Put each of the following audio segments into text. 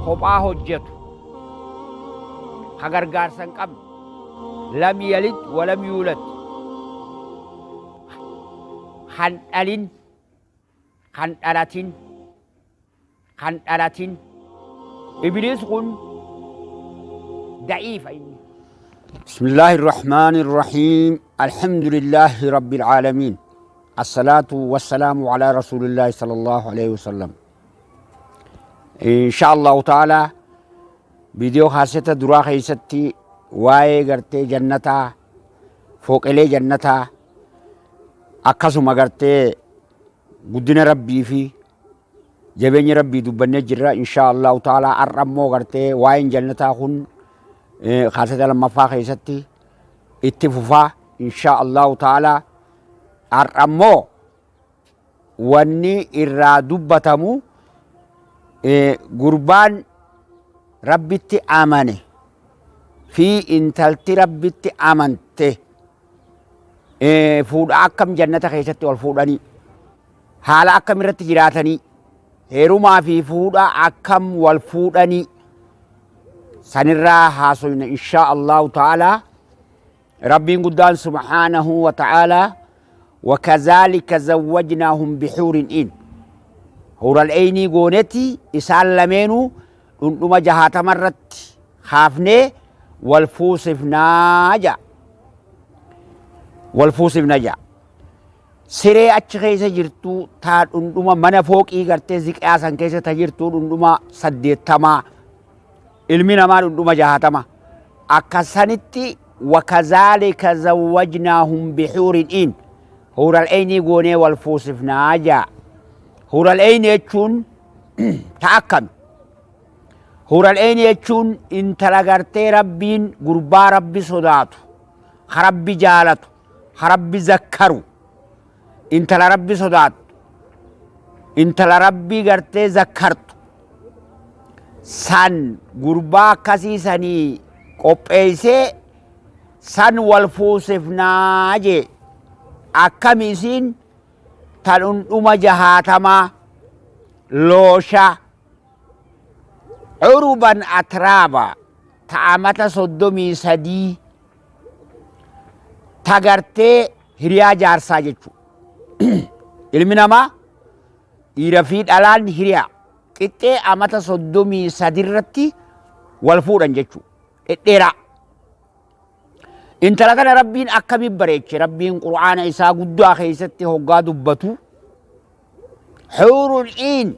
Kophaa hojjetu, ka gargaarsa hin qabne, lam yalid walam yuulad, kan dhalin, kan dhalatin, kan dhalatin. Ibliis kun da'iifa inni. بسم الله الرحمن الرحيم، الحمد لله رب العالمين، الصلاة والسلام على رسول الله صلى الله عليه وسلم. إن شاء الله تعالى فيديو خاصة درا خيستي waa'ee gartee jannataa, fooqelee jannataa, akkasuma gartee guddina Rabbii fi jabeenya Rabbii dubbannee jirra. Insha Allahu ta'ala har'a immoo gartee waa'een jannataa kun kaaseta lammaffaa keessatti itti fufaa, insha Allahu ta'ala. Har'a immoo wanni irraa dubbatamu gurbaan Rabbitti amane fi intalti Rabbitti amante fuudha akkam jannata keessatti wal fuudhanii, haala akkam irratti jiraatanii, heerumaa fi fuudha akkam wal fuudhanii sanirraa haasoyna, insha Allahu ta'ala. Rabbiin guddaan subhaanahu wa ta'ala: "Wakazaalika zawwajnaahum bixuurin iin", huural eynii goonetti isaan lameenuu dhundhuma 60 irratti kaafnee wal fuusifnaa ja'a, wal fuusifna ja'a. Siree achi keessa jirtu taa dhundhuma mana fooqii gartee ziqaa san keessa ta jirtu dhundhuma 80, ilmi namaa dhundhuma 60. Akka sanitti "wakazaalika zawwajnaahum bixuurin iin", huural eynii goonee wal fuusifnaa ja'a. Huural eynii jechuun ta akkami? Huural eynii jechuun intala gartee Rabbiin, gurbaa Rabbi sodaatu, ka Rabbi jaalatu, ka Rabbi zakkaru, intala Rabbi sodaattu, intala Rabbi gartee zakkartu san, gurbaa akkasii sanii qopheessee san wal fuusifnaa jee. Akkami isiin? Ta dhundhuma 60, loosha, uruban atraaba, ta amata 33, ta gartee hiriyaa jaarsaa jechuudha. Ilmi namaa dhiira fi dhalaan hiriyaa qixxee amata 33 irratti wal fuudhan jechuudha. Dhedheeraa. Intala kana Rabbiin akkamiin bareeche? Rabbiin Qur'aana isaa guddaa keessatti hoggaa dubbatu huurul iin.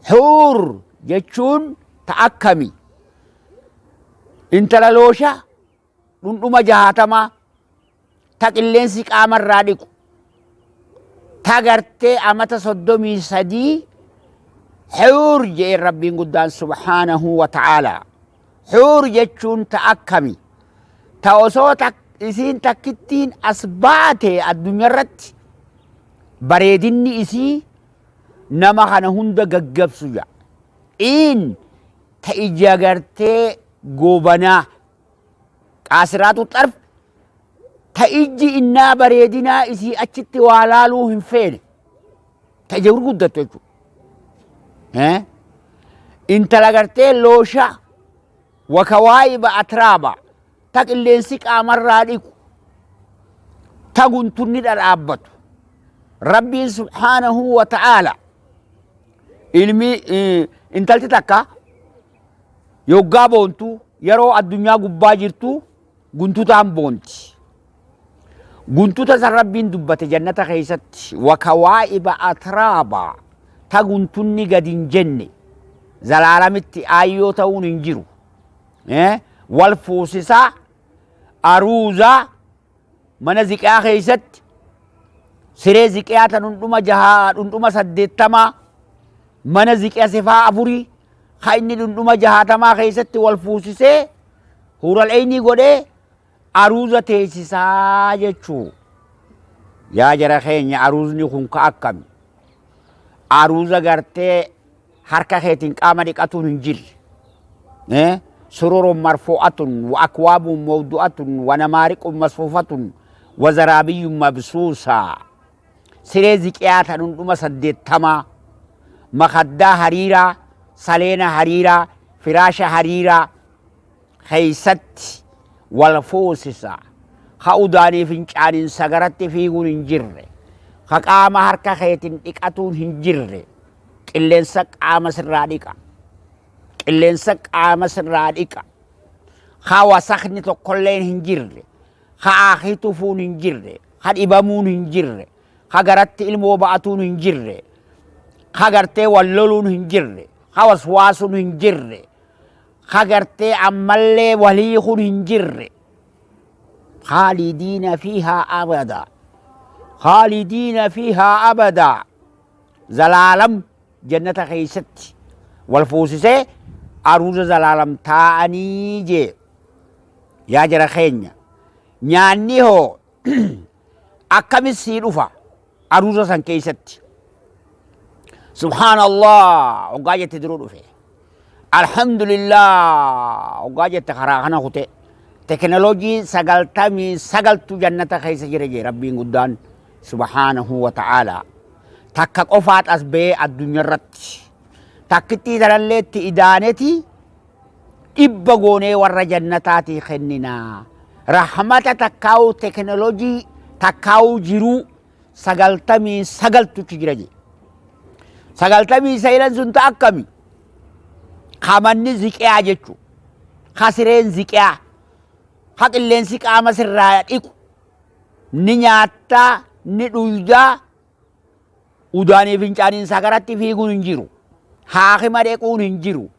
Huur jechuun ta akkami? Intala loosha, dhundhuma 60, ta qilleensi qaamarraa dhiqu, ta gartee amata 33. Huur jeen Rabbiin guddaan subhaanahu wa ta'aalaa. Huur jechuun ta akkami? Ta osoo isiin takkittiin as baate addunyaarratti bareedinni isii nama kana hunda gaggabsu jedha. Iin ta ija gartee goobanaa, qaasiraatu xarf, ta ijji innaa bareedinaa isii achitti waa laaluu hin feene, ta ija gurguddattu jechuudha. Intala gartee loosha, wakawaa'iba atraaba, ta qilleensi qaamarraa dhiqu, ta guntunni dhadhaabbatu. Rabbiin subhaanahu wa ta'aala ilmi intalti takka yoggaa boontu, yeroo addunyaa gubbaa jirtu guntutaan boonti. Guntuta san Rabbiin dubbate jannata keessatti: wakawaa'iba atraaba, ta guntunni gad hin jenne. Zalaalamitti aayyoo ta'uun hin jiru. Wal fuusisaa aruuzaa mana ziqaa keessatti, siree ziqaa ta dhundhuma jaha, dhundhuma 80, mana ziqaa sifaa afurii ka inni dhundhuma 60 keessatti wal fuusisee huural eynii godhee aruuza teessisaa jechuu. Yaa jara keenya, aruuzni kun ka akkami? Aruuza gartee harka keetiin qaama dhiqatuun hin jirre. Sururun marfu'atun wa akwaabun mawdu'atun wa namaariqun masfuufatun wa zaraabiyyun mabsuusaa. Siree ziqiyaa ta dhundhuma 80, makaddaa hariiraa Saleena hariiraa, firaasha hariiraa keeysatti wal fuusisa. Ka udaanii fincaaniin sagaratti fiiguun hin jirre. Ka qaama harka keetiin dhiqatuun hin jirre. Qilleensa qaama sirraa dhiqa. Qilleensa qaama sirraa dhiqa. Ka wasakni tokkolleen hin jirre. Ka aakii tufuun hin jirre. Ka dhibamuun hin jirre. Ka garatti ilmoo ba'atuun hin jirre. Ka gartee wal loluun hin jirre. Ka waswaasuun hin jirre. Ka gartee ammallee waliikuun hin jirre. Khaalidiina fiihaa abada. Khaalidiina fiihaa abada. Zalaalam jannata keessatti wal fuusisee aruuza zalaalam taa'anii jee. Yaa jara keenya, nyaanni hoo akkamis sii dhufa aruuza san keessatti? Subhaanallah hoggaa jette duruu dhufe. Alhamdulillah hoggaa jette karaa kana kute. Teknoloojii 99tu jannata keessa jira jee Rabbiin guddaan subhaanahu wa ta'aalaa. Takka qofaat as ba'ee addunyaa irratti. Takkittii tanallee itti idaaneti 100 goonee warra jannataatii kenninaa. Rahmata takkaa'uu teknoloojii takkaa'uu jiruu 99tu jira jee. 99n sun ta akkami? Kamanni ziqiyaa jechu. Ka sireen ziqiyaa. Ka qilleensi qaama sirraa dhiqu. Ni nyaattaa, ni dhuydaa, udaanii fincaaniin sagaratti fiiguun hin jiru. Haakima dhequun hin jiru.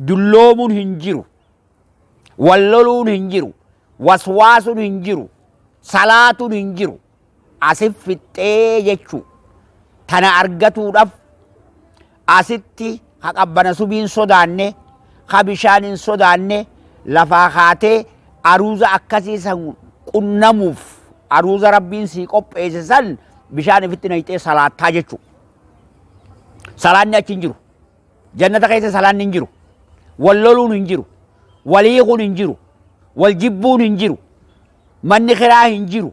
Dulloomuun hin jiru. Wal loluun hin jiru. Waswaasuun hin jiru. Salaatuun hin jiru. Asif fixxee jechuu. Tana argatuudhaaf asitti ka qabbana subiin sodaanne, ka bishaan hin sodaanne, lafaa kaatee aruuza akkasii san qunnamuuf aruuza Rabbiin sii qopheesse san bishaan ifitti naqxee salaattaa jechuu. Salaanni achi hin jiru. Jannata keessa salaanni hin jiru. Wal loluun hin jiru. Wal hiikuun hin jiru. Wal jibbuun hin jiru. Manni kiraa hin jiru.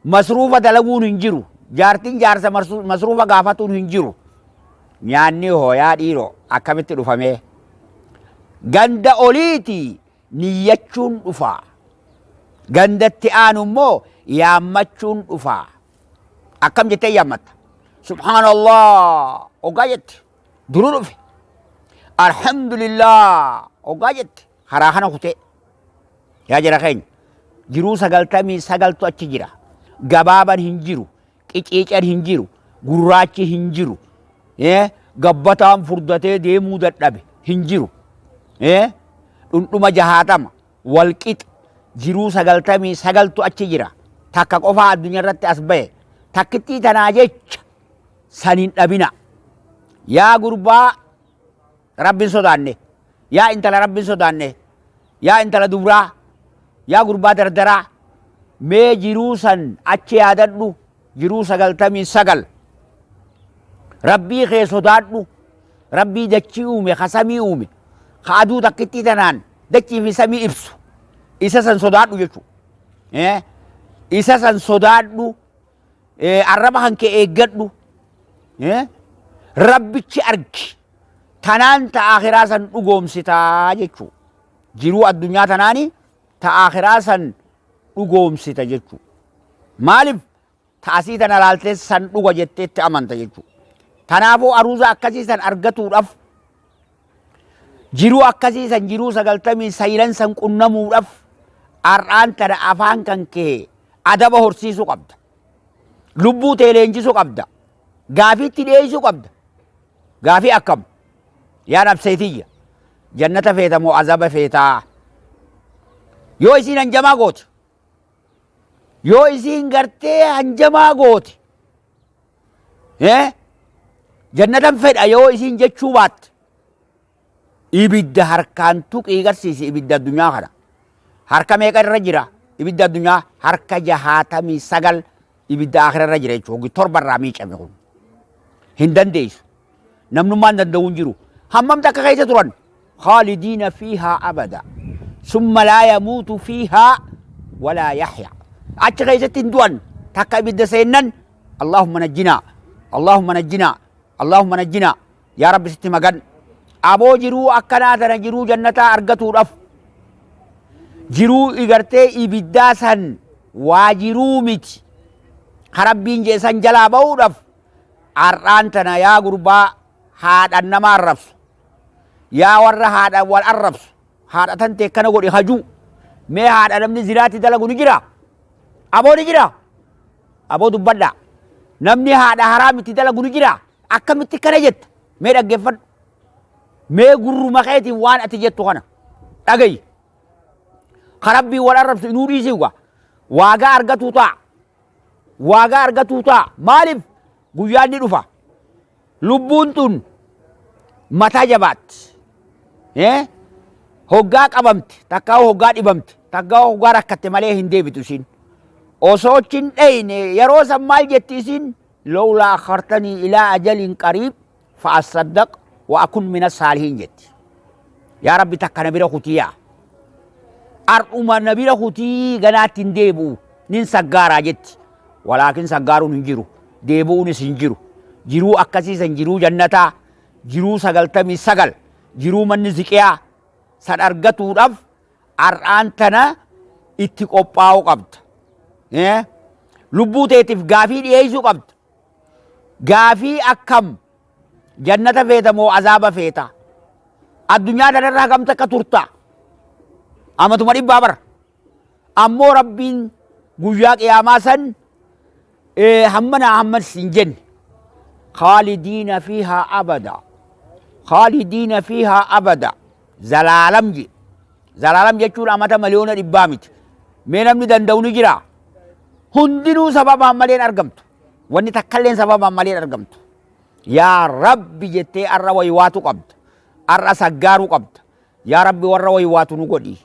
Masruufa dalaguun hin jiru. Jaartiin jaarsa masruufa gaafatuun hin jiru. Nyaanni hoo yaa dhiiroo akkamitti dhufamee? Ganda oliiti niyyachuun dhufa. Gandatti aanu immoo yaammachuun dhufa. Akkam jettee yaammatta? Subhaanallah hoggaa jette duruu dhufe. Alhamdulillah hoggaa jette karaa kana kutee. Yaa jara keenya, jiruu 99tu achi jira. Gabaaban hin jiru, qiciican hin jiru, gurraachi hin jiru. Gabbataan furdatee deemuu dadhabe hin jiru. Dhundhuma 60 wal qixa jiruu 99tu achi jira. Takka qofaa addunyaa irratti as bahe. Takkittii tanaa jecha san hin dhabina. Yaa gurbaa Rabbi hin sodaanne. Yaa intala Rabbi hin sodaanne. Yaa intala dubraa. Yaa gurbaa dardaraa. Mee jiruu san achi yaadadhu. Jiruu 99. Rabbii kee sodaadhu. Rabbii dachii uume, ka samii uume, ka aduu takkittii tanaan dachii fi samii ibsu. Isa san sodaadhu jechuudha. Isa san sodaadhu. Arraba kan kee eeggadhu. Rabbichi argi. Tanaan ta akhiraa san dhugoomsitaa jechuu. Jiruu addunyaa tanaani ta akhiraa san dhugoomsita jechuu. Maaliif ta asii tana laaltee san dhuga jetteetti amanta jechuu. Tanaafuu aruuza akkasii san argatuudhaaf, jiruu akkasii san, jiruu 99 san qunnamuudhaaf, har'aan tana afaan kan kee adaba horsiisuu qabda. Lubbuu tee leenjisuu qabda. Gaafii itti dhiyeessuu qabda. Gaafii akkam? Yaa nafseetiyya. Jannata feeta moo azaba feetaa? Yoo isiin hanjamaa goote. Yoo isiin gartee hanjamaa goote. Jannatan fedha yoo isiin jechuu baatte. Ibidda harkaan tuqii garsiisi ibidda addunyaa kana. Harka meeqa irra jira? Ibidda addunyaa harka 69 ibidda akhira irra jira jechuudha. Hoggi torba irraa miicame kun. Hin dandeessu. Namnummaan danda'u hin jiru. Hammam takka keessa turan? Khaalidiina fiihaa abada. Summa laa yamuutu fiihaa walaa yaxya. Achi keessatti hin du'an. Takka ibidda seennan Allahumma najjinaa. Allahumma najjinaa. Allahumma najjinaa. Yaa Rabbi sitti magan. Aboo jiruu akkanaa tana jiruu jannataa argatuudhaaf jiruu igartee ibiddaa san waa jiruu miti. Ka Rabbiin jee san jalaa ba'uudhaaf har'aan tana yaa gurbaa haadhan nama arrabsu. Yaa warra haadha wal arrabsu. Haadha tan ta'e kana godhi hajuu. Mee haadha namni zinaatti dalagu ni jira? Aboo ni jira? Aboo dubbadhaa. Namni haadha haraam itti dalagu ni jira? Akkamitti kana jetta? Mee dhaggeeffadhu. Mee gurruma keetiin waan ati jettu kana dhagayi. Ka Rabbii wal arrabsu inuu dhiisii ugaa. Waagaa argatuu ta'a. Waagaa argatuu ta'a. Maaliif guyyaan ni dhufa? Lubbuun tun mataa jabaatti. Hoggaa qabamte, takkaa hoggaa dhibamte, takkaa hoggaa rakkatte malee hin deebitu isiin. Osoo achi hin dheyne yeroo san maal jetti isiin? لولا أخرتني إلى أجل قريب فأصدق وأكن من الصالحين jetti. Yaa Rabbi, takka na bira kutiyaa. Har'uma na bira kutii, ganaatti hin deebi'u, nin saggaaraa jetti. Walaakin saggaaruun hin jiru. Deebi'uunis hin jiru. Jiruu akkasiisan, jiruu jannataa, jiruu 99, jiruu manni ziqiyaa san argatuudhaaf har'aan tana itti qophaa'uu qabda. Lubbuu teetiif gaafii dhiyeessuu qabda. Gaafii akkam, jannata feeta moo azaaba feeta? Addunyaa kanarraa hagam takka turta? Amatuma dhibbaa bara. Ammoo Rabbiin guyyaa qiyaamaa san hammana hammas hin jenne. خالدين فيها أبدا، خالدين فيها أبدا. Zalaalam je. Zalaalam jechuun amata 100,000,000 miti. Mee namni danda'u ni jira? Hundinuu sababaan maleen argamtu. Wanni takkalleen sababaan maleen argamtu. Yaa Rabbi jettee arra waywaatu qabda. Arra saggaaruu qabda. Yaa Rabbi, warra waywaatu nu godhi.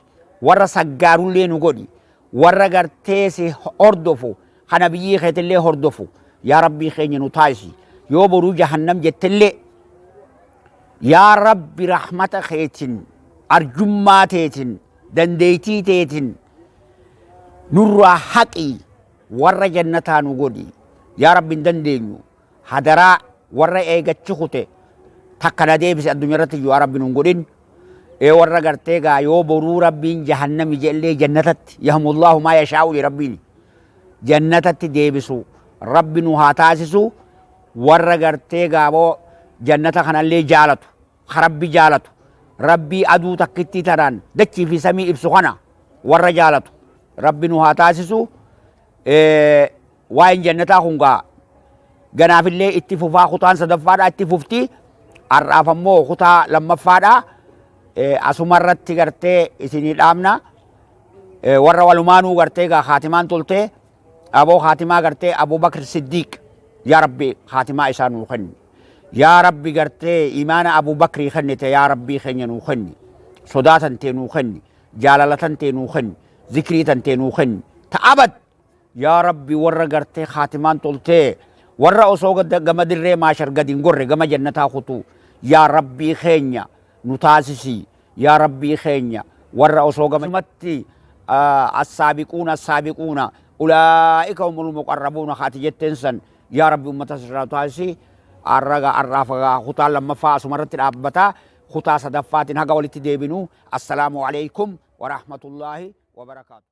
Warra saggaarullee nu godhi. Warra gartee si hordofu, kana biyyii keetillee hordofu. Yaa Rabbii keenya, nu taasisi. Yoo boruu jahannam jettellee, yaa Rabbi, rahmata keetin, arjummaa teetin, dandeettii teetin nurraa haqii warra jannataa nu godhi. Yaa Rabbi, hin dandeenyu. Hadaraa warra eegachi kute takka na deebise addunyaa irratti yaa Rabbi nun godhin. Ee, warra gartee gaa yoo boruu Rabbiin jahannami jedhellee jannatatti يمحو الله ما يشاء Rabbiin jannatatti deebisu Rabbi nu haa taasisu. Warra gartee gaaboo jannata kanallee jaalatu, ka Rabbi jaalatu, Rabbii aduu takkittii tanaan dachii fi samii ibsu kana warra jaalatu Rabbi nu haa taasisu. Waa'een jannataa kun gaa ganaafillee itti fufaa, kutaan sadaffaadhaa itti fufti. Har'aaf ammoo kutaa lammaffaadhaa asumarratti gartee isinii dhaamna. Warra walumaanuu gartee gaa haatimaan toltee, aboo haatimaa gartee Abubakr Siddiiq, yaa Rabbi, haatimaa isaa nuu kenni. Yaa Rabbi, gartee imaana Abubakrii kennite, yaa Rabbii keenya, nuu kenni. Sodaa tantee nuu kenni, jaalala tantee nuu kenni, zikrii tantee nuu kenni ta'abad. Yaa Rabbi, warra gartee haatimaan toltee, warra osoo gama dirree maashar gadi hin gorre gama jannataa kutuu, yaa Rabbii keenya, nu taasisi. Yaa Rabbii keenya, warra osoo gamatti السابقون السابقون أولئك هم المقربون haati jetteen san, yaa Rabbi, ummata sirraa taasisi. Arraga arraafagaa kutaa lammaffaa asumarratti dhaabbata. Kutaa sadaffaatiin haga walitti deebinu, السلام عليكم ورحمة الله وبركاته.